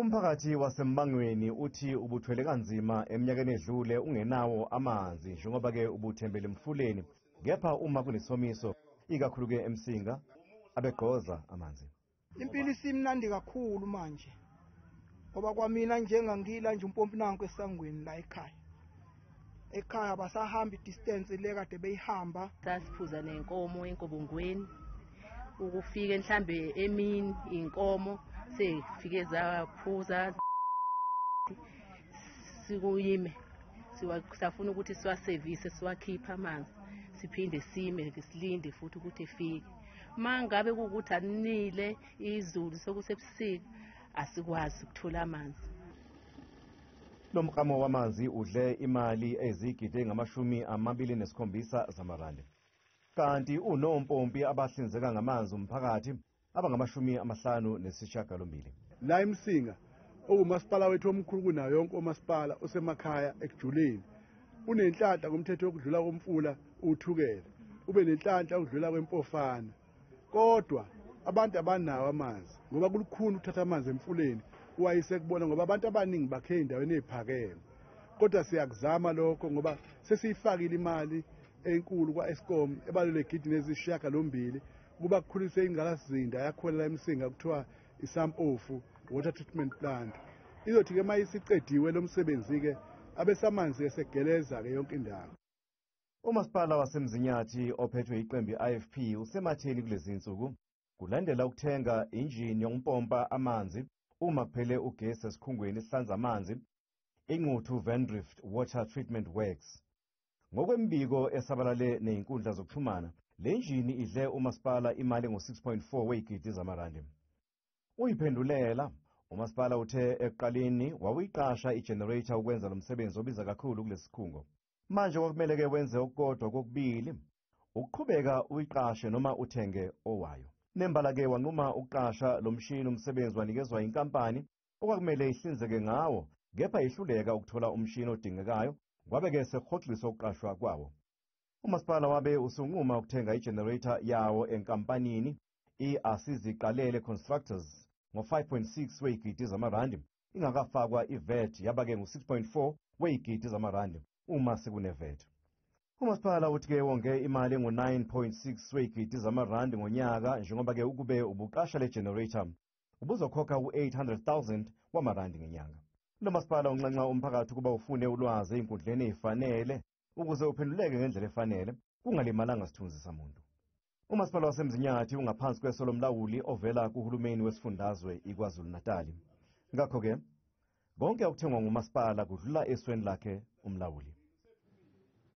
Umphakathi waseMbangweni uthi ubuthwele kanzima eminyakeni edlule ungenawo amanzi njengoba-ke ubuthembele emfuleni, kepha uma kunesomiso ikakhulu-ke eMsinga abegqoza amanzi. Impilo isimnandi kakhulu manje ngoba kwamina njengangila nje umpompi nanku esangweni la ekhaya. Ekhaya basahamba idistance le kade beyihamba. Sasiphuza nenkomo enkobongweni ukufika mhlambe emini inkomo sefike zaphuza sikuyime safuna ukuthi siwasevise siwakhipha amanzi siphinde sime silinde futhi ukuthi efike. Mangabe kuwukuthi aninile izulu sokusebusika asikwazi ukuthola amanzi. Lo mklamo wamanzi udle imali ezigidi engamashumi 27 zamarandi. Kanti unompompi abahlinzeka ngamanzi umphakathi abangama-58. La eMsinga okumasipala wethu omkhulu kunayo yonke omasipala osemakhaya ekujuleni unenhlanhla ngomthetho wokudlula komfula uThukela, ube nenhlanhla ukudlula kwempofana, kodwa abantu abanawo amanzi ngoba kulukhuni ukuthatha amanzi emfuleni uwayise kubona ngoba abantu abaningi bakhe ey'ndaweni ey'phakeme. Kodwa siyakuzama lokho ngoba sesiyifakile imali enkulu kwa-Eskom ebalulwe egidini eziyisishiyagalombili ukuba kukhuliswe ingqalasizinda yakhona la eMsinga kuthiwa iSampofu Water Treatment Plant. Izothi-ke uma isicediwe lo msebenzi-ke abesamanzi esegeleza-ke yonke indawo. Umasipala waseMzinyathi ophethwe iqembu i-IFP usematheni kulezi nsuku kulandela ukuthenga injini yokumpompa amanzi uma kuphele ugesi esikhungweni esihlanza amanzi iNquthu Vendrift Water Treatment Works. Ngokwembiko esabalale nezinkundla zokuxhumana, le njini idle umasipala imali engu-6.4 wey'gidi zamarandi. Uyiphendulela, umasipala uthe ekuqaleni wawuyiqasha igenerator ukwenza lo msebenzi obiza kakhulu kulesi sikhungo. Manje kwakumele-ke wenze okukodwa kokubili, ukuqhubeka uyiqashe noma uthenge owayo. Nembala-ke wanquma ukuqasha lo mshini, umsebenzi wanikezwa inkampani okwakumele ihlinzeke ngawo, kepha ihluleka ukuthola umshini odingekayo, kwabe-ke sekuhoxiswa ukuqashwa kwawo. Umasipala wabe usunquma ukuthenga igenerator yawo enkampanini i-Asiziqalele Constructors ngo-5.6 wey'gidi zamarandi, ingakafakwa i-VAT, yaba-ke ngu-6.4 wey'gidi zamarandi uma sekune-VAT. Umasipala uthi-ke wonge imali engu-9.6 wey'gidi zamarandi ngonyaka njengoba-ke ukube ubuqasha le generator ubuzokhokha u-800,000 wamarandi ngenyanga. Lo masipala unxenxa umphakathi ukuba ufune ulwazi ey'nkundleni ey'fanele ukuze uphenduleke ngendlela efanele kungalimalanga sithunzi samuntu. Umasipala waseMzinyathi ungaphansi kweso lomlawuli ovela kuhulumeni wesifundazwe iKwaZulu-Natali. Ngakho-ke konke okuthengwa ngumasipala kudlula esweni lakhe umlawuli.